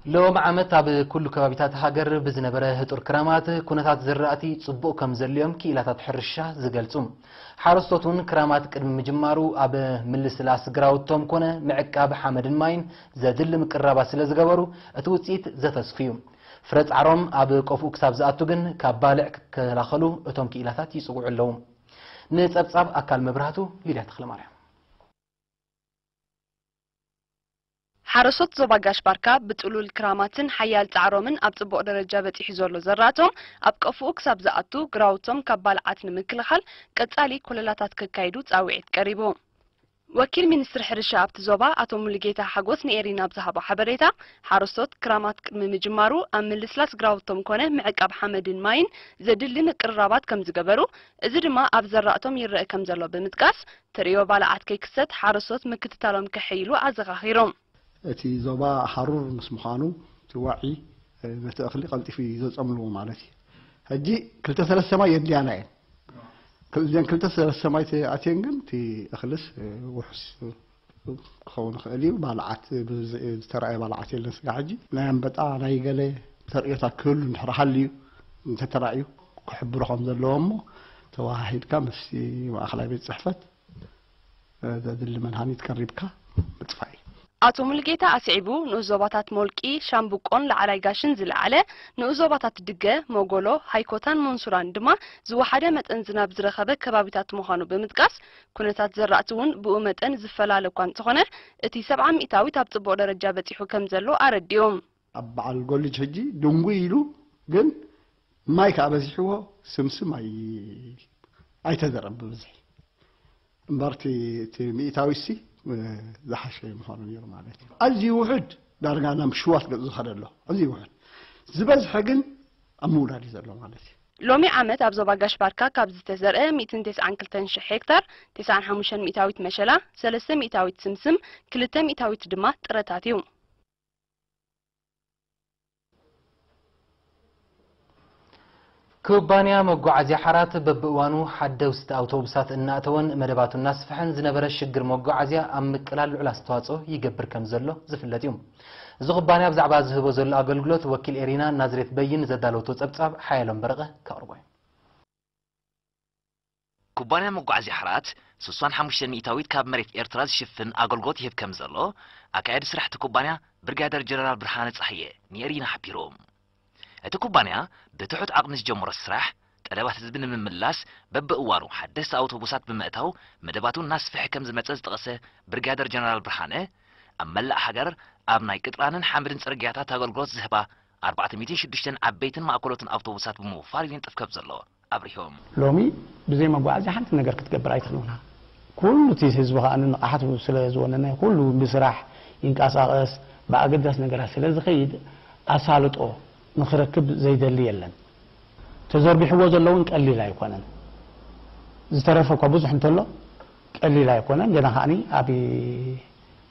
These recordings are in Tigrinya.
ሎም ዓመት ኣብ ኩሉ ከባቢታት ሃገር ብዝነበረ ህጡር ክራማት ኩነታት ዝራእቲ ጽቡቕ ከም ዘልዮም ክኢላታት ሕርሻ ዝገልጹ። ሓረስቶት እውን ክራማት ቅድሚ ምጅማሩ ኣብ ምልስላስ ግራውቶም ኮነ ምዕቃብ ሓመድን ማይን ዘድሊ ምቅርራባት ስለ ዝገበሩ እቲ ውጽኢት ዘተስፉ እዩ። ፍረ ጻዕሮም ኣብ ቆፍኡ ክሳብ ዝኣቱ ግን ካብ ባልዕ ክከላኸሉ እቶም ክኢላታት ይጽውዑ ኣለዉ። ንጸብጻብ ኣካል መብራህቱ ሊድያ ተኽለማርያም። ሓረስቶት ዞባ ጋሽ ባርካ ብጥሉል ክራማትን ሓያል ጻዕሮምን ኣብ ጽቡቕ ደረጃ በጺሑ ዘሎ ዘራእቶም ኣብ ቀፍኡ ክሳብ ዝኣቱ ግራውቶም ካብ ባልዓት ንምክልኻል ቀጻሊ ኮለላታት ከካይዱ ጻውዒት ቀሪቡ። ወኪል ሚኒስትሪ ሕርሻ ኣብቲ ዞባ ኣቶ ሙሉጌታ ሓጎስ ንኤሪና ኣብ ዝሃቦ ሓበሬታ፣ ሓረስቶት ክራማት ቅድሚ ምጅማሩ ኣብ ምልስላስ ግራውቶም ኮነ ምዕቃብ ሓመድን ማይን ዘድሊ ምቅርራባት ከም ዝገበሩ፣ እዚ ድማ ኣብ ዘራእቶም ይረአ ከም ዘሎ ብምጥቃስ፣ ተርእዮ ባልዓት ከይክሰት ሓረስቶት ምክትታሎም ከሐይሉ ኣዘኻኺሮም። እቲ ዞባ ሃሩር ምስ ምዃኑ እቲ ዋዒ ነቲ እኽሊ ቀልጢፉ እዩ ዘፀምልዎ ማለት እዩ። ሕጂ ክልተ ሰለስተ ማይ የድልያና እየን። እዘን ክልተ ሰለስተ ማይ ኣትየን ግን እቲ እኽልስ ውሑስ ክኸውን ይኽእል እዩ። ባልዓት ዝተረኣየ ባልዓት የለን ስጋ ሕጂ ናይ ኣንበጣ ናይ ገለ ተርእዮታት ክህሉ እንድሕር ሃልዩ እንተተራእዩ ክሕብሩ ከም ዘለዎ እሞ ተወሃሂድካ ምስቲ ማእኸላይ ቤት ፅሕፈት ዘድሊ መድሃኒት ቀሪብካ ምጥፋእ እዩ። ኣቶ ሙሉጌታ ኣስዒቡ፣ ንኡስ ዞባታት ሞልቂ፣ ሻምብቆን ላዕላይ ጋሽን ዝለዓለ፣ ንኡስ ዞባታት ድገ፣ ሞጎሎ፣ ሃይኮታን መንሱራን ድማ ዝወሓደ መጠን ዝናብ ዝረኸበ ከባቢታት ምዃኑ ብምጥቃስ፣ ኩነታት ዘራእቲ እውን ብኡ መጠን ዝፈላለ እኳ እንተኾነ፣ እቲ ሰብዓ ሚእታዊት ኣብ ጽቡቕ ደረጃ በጺሑ ከም ዘሎ ኣረዲኡ። ኣብ በዓል ጎልጅ ሕጂ ድንጉይ ኢሉ ግን ማይ ከኣ በዚሕዎ ስምስም ኣይ ኣይተዘረብ ብብዝሒ እምበር እቲ እቲ ሚእታዊ ሲ ዝሓሸ ምዃኑ ነይሩ ማለት እዩ። ኣዝዩ ውሑድ ዳርጋ ናብ ሽዋት ገጹ ዝኸደ ኣሎ። ኣዝዩ ውሑድ ዝበዝሐ ግን ኣብ ምውላድ እዩ ዘሎ ማለት እዩ። ሎሚ ዓመት ኣብ ዞባ ጋሽ ባርካ ካብ ዝተዘርአ ሚእትን ተስዓን ክልተን ሽሕ ሄክታር፣ ተስዓን ሓሙሽተን ሚእታዊት መሸላ፣ ሰለስተ ሚእታዊት ስምስም፣ ክልተ ሚእታዊት ድማ ጥረታት እዩ። ኩባንያ መጓዓዝያ ሓራት በብእዋኑ ሓደውስቲ ኣውቶቡሳት እናእተወን መደባቱ እናስፍሐን ዝነበረ ሽግር መጓዓዝያ ኣብ ምቅላል ልዑል ኣስተዋፅኦ ይገብር ከም ዘሎ ዝፍለጥ እዩ። እዚ ኩባንያ ብዛዕባ ዝህቦ ዘሎ ኣገልግሎት ወኪል ኤሪና ናዝሬት በይን ዘዳለወቶ ፀብፃብ ሓየሎም በረቐ ከቕርቦ እዩ። ኩባንያ መጓዓዝያ ሓራት ስሳን ሓሙሽተ ሚእታዊት ካብ መሬት ኤርትራ ዝሽፍን ኣገልግሎት ይህብ ከም ዘሎ ኣካያዲ ስራሕ እቲ ኩባንያ ብርጋደር ጀነራል ብርሃነ ጻህየ ንኤሪና ሓቢሩ። እቲ ኩባንያ ብትሑት ዓቕሚ ዝጀመሮ ስራሕ ጠለባት ህዝቢ ንምምላስ በብእዋኑ ሓደስቲ ኣውቶቡሳት ብምእታው መደባቱ እናስፍሐ ከም ዝመጸ ዝጠቐሰ ብርጋደር ጀነራል ብርሃነ ኣብ መላእ ሃገር ኣብ ናይ ቅጥራንን ሓመድን ጽርግያታት ኣገልግሎት ዝህባ ኣርባዕተ ሚእትን ሽዱሽተን ዓበይትን ማእከሎትን ኣውቶቡሳት ብምውፋር ይንጥፍ ከም ዘሎ ኣብሪሆም። ሎሚ ብዘይ መጓዓዝያ ሓንቲ ነገር ክትገብር ኣይትኽእልን ኢኻ። ኩሉ እቲ ህዝቢ ከኣ ንቕሓቱ ስለ ዝወነነ ኩሉ ብስራሕ ይንቀሳቐስ ብኣገዳሲ ነገራት ስለ ዝኸይድ ኣሳልጦ ንኽረክብ ዘይደሊ የለን። ተዘርጊሕዎ ዘሎ እውን ቀሊል ኣይኮነን። ዝተረፈ እኳ ብዙሕ እንተሎ ቀሊል ኣይኮነን። ገና ከኣ ኣብ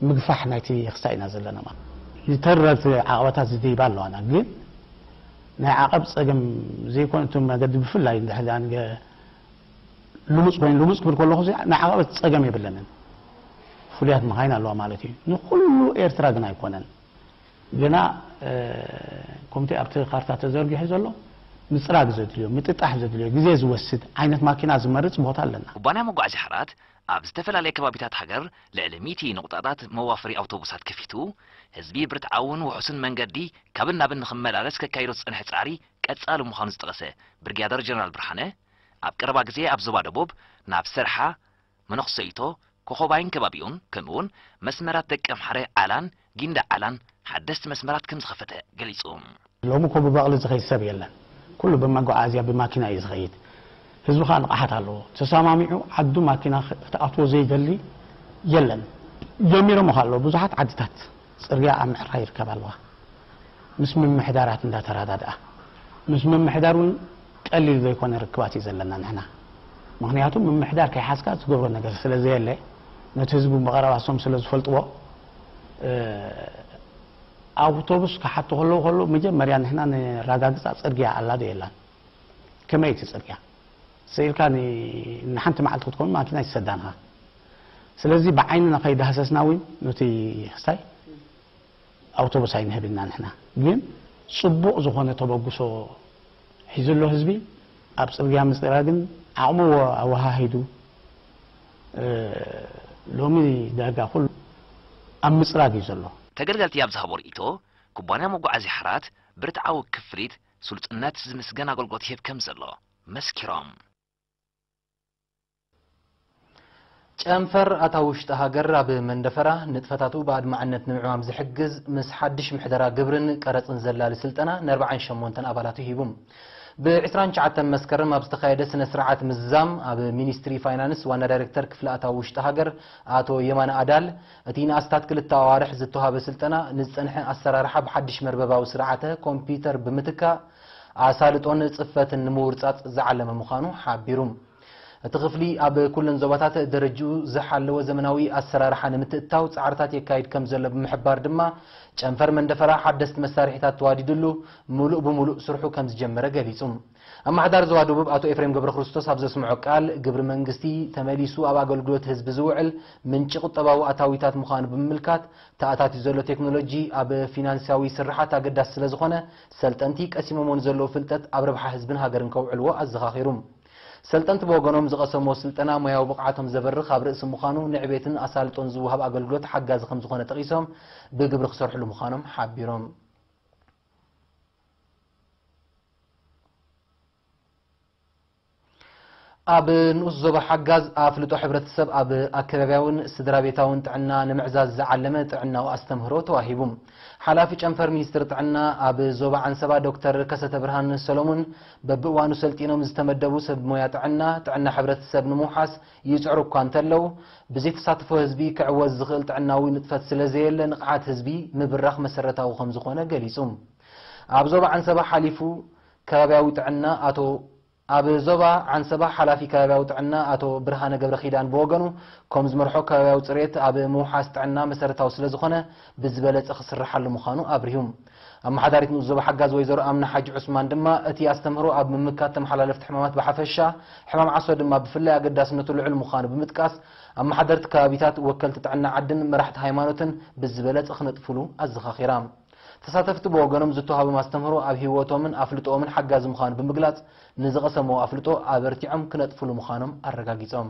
ምግፋሕ ናይቲ ክስታይ ኢና ዘለና ማለት። ዝተረፈ ዓቐባታት ዝድይባ ኣለዋና ግን ናይ ዓቐብ ፀገም ዘይኮነ እቲ መገዲ ብፍላይ እንድሕር ደኣ ንገ ልሙፅ ኮይኑ ልሙፅ ክብል ከለኹ እዚ ናይ ዓቐበት ፀገም የብለንን። ፍሉያት መኻይን ኣለዋ ማለት እዩ። ንኩሉ ኤርትራ ግን ኣይኮነን። ግና ከምቲ ኣብቲ ካርታ ተዘርጊሑ ዘሎ ምፅራግ ዘድልዮ ምጥጣሕ ዘድልዮ ግዜ ዝወስድ ዓይነት ማኪና ዝመርፅ ቦታ ኣለና። ኩባንያ መጓዓዝያ ሓራት ኣብ ዝተፈላለየ ከባቢታት ሃገር ልዕሊ ሚእቲ ነቑጣታት መዋፈሪ ኣውቶቡሳት ከፊቱ፣ ህዝቢ ብርትዓውን ውሑስን መንገዲ ካብን ናብን ንኽመላለስ ከካይዶ ዝጸንሐ ጻዕሪ ቀጻሊ ምዃኑ ዝጠቐሰ ብርጋደር ጀነራል ብርሃነ፣ ኣብ ቀረባ ግዜ ኣብ ዞባ ደቡብ ናብ ሰርሓ፣ መነኹሰይቶ፣ ኮኾባይን ከባቢኡን ከምኡውን መስመራት ደቀምሓረ ዓላን ጊንዳዕ ዓላን ሓደስቲ መስመራት ከም ዝኸፈተ ገሊጹ። ሎሚ እኮ ብበቕሊ ዝኸይድ ሰብ የለን። ኩሉ ብመጓዓዝያ ብማኪና እዩ ዝኸይድ። ህዝቢ ከኣ ንቕሓት ኣለዎ። ተሰማሚዑ ዓዱ ማኪና ክትኣትዎ ዘይደሊ የለን። ጀሚሮም ከ ኣለዉ ብዙሓት ዓድታት ጽርግያ ኣብ ምዕራይ ይርከባ ኣለዋ። ምስ ምምሕዳራት እንዳተረዳድኣ ምስ ምምሕዳር እውን ቀሊል ዘይኮነ ርክባት እዩ ዘለና ንሕና። ምኽንያቱ ምምሕዳር ከይሓዝካ ዝገብሮ ነገር ስለ ዘየለ ነቲ ህዝቢ ብቐረባ እሶም ስለ ዝፈልጥዎ ኣውቶቡስ ክሓቱ ከለዉ ከለዉ መጀመርያ ንሕና ነራጋግጻ ጽርግያ ኣላ ዶ የላን? ከመይ እቲ ጽርግያ? ስኢልካ ንሓንቲ መዓልቲ ክትከውን ማኪና ይሰዳንኻ። ስለዚ ብዓይንና ከይዳህሰስና እውን ነቲ ክስታይ ኣውቶቡስ ኣይንህብ ኢልና ንሕና። ግን ጽቡቕ ዝኾነ ተበግሶ ሒዙ ኣሎ ህዝቢ። ኣብ ጽርግያ ምጽራግን ዓቕሙ ኣወ-፣ ኣወሃሂዱ፣ እ፣ ሎሚ ዳርጋ ኩሉ ኣብ ምጽራግ እዩ ዘሎ። ተገልገልቲ ኣብ ዝሃቦ ርእይቶ፣ ኩባንያ መጓዓዝያ ሓራት ብርትዓዊ ክፍሊት ስሉጥነት ዝምስገን ኣገልግሎት ይህብ ከም ዘሎ መስኪሮም። ጨንፈር ኣታዊ ውሽጢ ሃገር ኣብ መንደፈራ ንጥፈታቱ ብኣድማዕነት ንምዕማም ዝሕግዝ ምስ ሓድሽ ምሕደራ ግብርን ቀረጽን ዘላሊ ስልጠና ንኣርባዓን ሸሞንተን ኣባላቱ ሂቡ። ብ ዕስራን ትሽዓተን መስከረም ኣብ ዝተኻየደ ስነ ስርዓት ምዝዛም ኣብ ሚኒስትሪ ፋይናንስ ዋና ዳይሬክተር ክፍሊ ኣታዊ ውሽጢ ሃገር ኣቶ የማነ ኣዳል፣ እቲ ንኣስታት ክልተ ኣዋርሕ ዝተዋሃበ ስልጠና ንዝጸንሐ ኣሰራርሓ ብሓድሽ መርበባዊ ስርዓተ ኮምፒውተር ብምትካእ ኣሳልጦን ጽፈትን ንምውርጻጽ ዝዓለመ ምዃኑ ሓቢሩ። እቲ ክፍሊ ኣብ ኩለን ዞባታት ደረጅኡ ዝሓለወ ዘመናዊ ኣሰራርሓ ንምትእትታው ጻዕርታት የካይድ ከም ዘሎ ብምሕባር ድማ፣ ጨንፈር መንደፈራ ሓደስቲ መሳርሒታት ተዋዲድሉ ምሉእ ብምሉእ ስርሑ ከም ዝጀመረ ገሊጹ። ኣመሓዳሪ ዞባ ደቡብ ኣቶ ኤፍሬም ገብረክርስቶስ ኣብ ዘስምዖ ቃል፣ ግብሪ መንግስቲ ተመሊሱ ኣብ ኣገልግሎት ህዝቢ ዝውዕል ምንጪ ቁጠባዊ ኣታዊታት ምዃኑ ብምምልካት፣ ተኣታትዩ ዘሎ ቴክኖሎጂ ኣብ ፊናንሳዊ ስርሓት ኣገዳሲ ስለ ዝኾነ፣ ሰልጠንቲ ቀሲሞምዎ ንዘለዉ ፍልጠት ኣብ ረብሓ ህዝብን ሃገርን ከውዕልዎ ኣዘኻኺሩ። ሰልጠንቲ ብወገኖም ዝቐሰምዎ ስልጠና ሞያዊ ብቕዓቶም ዘበርኽ ኣብ ርእሲ ምዃኑ፣ ንዕቤትን ኣሳልጦን ዝወሃብ ኣገልግሎት ሓጋዚ ከም ዝኾነ ጠቒሶም፣ ብግብሪ ክሰርሕሉ ምዃኖም ሓቢሮም። ኣብ ንኡስ ዞባ ሓጋዝ ኣፍልጦ ሕብረተሰብ ኣብ ኣከባብያውን ስድራ ቤታውን ጥዕና ንምዕዛዝ ዝዓለመ ጥዕናዊ ኣስተምህሮ ተዋሂቡ። ሓላፊ ጨንፈር ሚኒስትሪ ጥዕና ኣብ ዞባ ዓንሰባ ዶክተር ከሰተ ብርሃን ሰሎሙን፣ በብእዋኑ ሰልጢኖም ዝተመደቡ ሰብ ሞያ ጥዕና፣ ጥዕና ሕብረተሰብ ንምውሓስ ይጽዕሩ እኳ እንተለዉ፣ ብዘይተሳትፎ ህዝቢ ክዕወት ዝኽእል ጥዕናዊ ንጥፈት ስለ ዘየለ፣ ንቕሓት ህዝቢ ምብራኽ መሰረታዊ ከም ዝኾነ ገሊጹ። ኣብ ዞባ ዓንሰባ ሓሊፉ ከባብያዊ ጥዕና ኣቶ ኣብ ዞባ ዓንሰባ ሓላፊ ከባብያዊ ጥዕና ኣቶ ብርሃነ ገብረ ኪዳን ብወገኑ፣ ከም ዝመርሖ ከባብያዊ ጽሬት ኣብ ምውሓስ ጥዕና መሰረታዊ ስለ ዝኾነ፣ ብዝበለጸ ክስርሓሉ ምዃኑ ኣብሪሁ። ኣመሓዳሪት ንኡስ ዞባ ሓጋዝ ወይዘሮ ኣምና ሓጂ ዑስማን ድማ፣ እቲ ኣስተምህሮ ኣብ ምምካት ተመሓላለፍቲ ሕማማት ብሓፈሻ፣ ሕማም ዓሶ ድማ ብፍላይ ኣገዳስነቱ ልዑል ምዃኑ ብምጥቃስ፣ ኣመሓደርቲ ከባቢታት፣ ወከልቲ ጥዕና ዓድን መራሕቲ ሃይማኖትን ብዝበለጸ ክነጥፍሉ ኣዘኻኺራ። ተሳተፍቲ ብወገኖም፣ ዝተዋህቦም ኣስተምህሮ ኣብ ህይወቶምን ኣፍልጦኦምን ሓጋዚ ምዃኑ ብምግላጽ፣ ንዝቐሰምዎ ኣፍልጦ ኣበርቲዖም ክነጥፍሉ ምዃኖም ኣረጋጊጾም።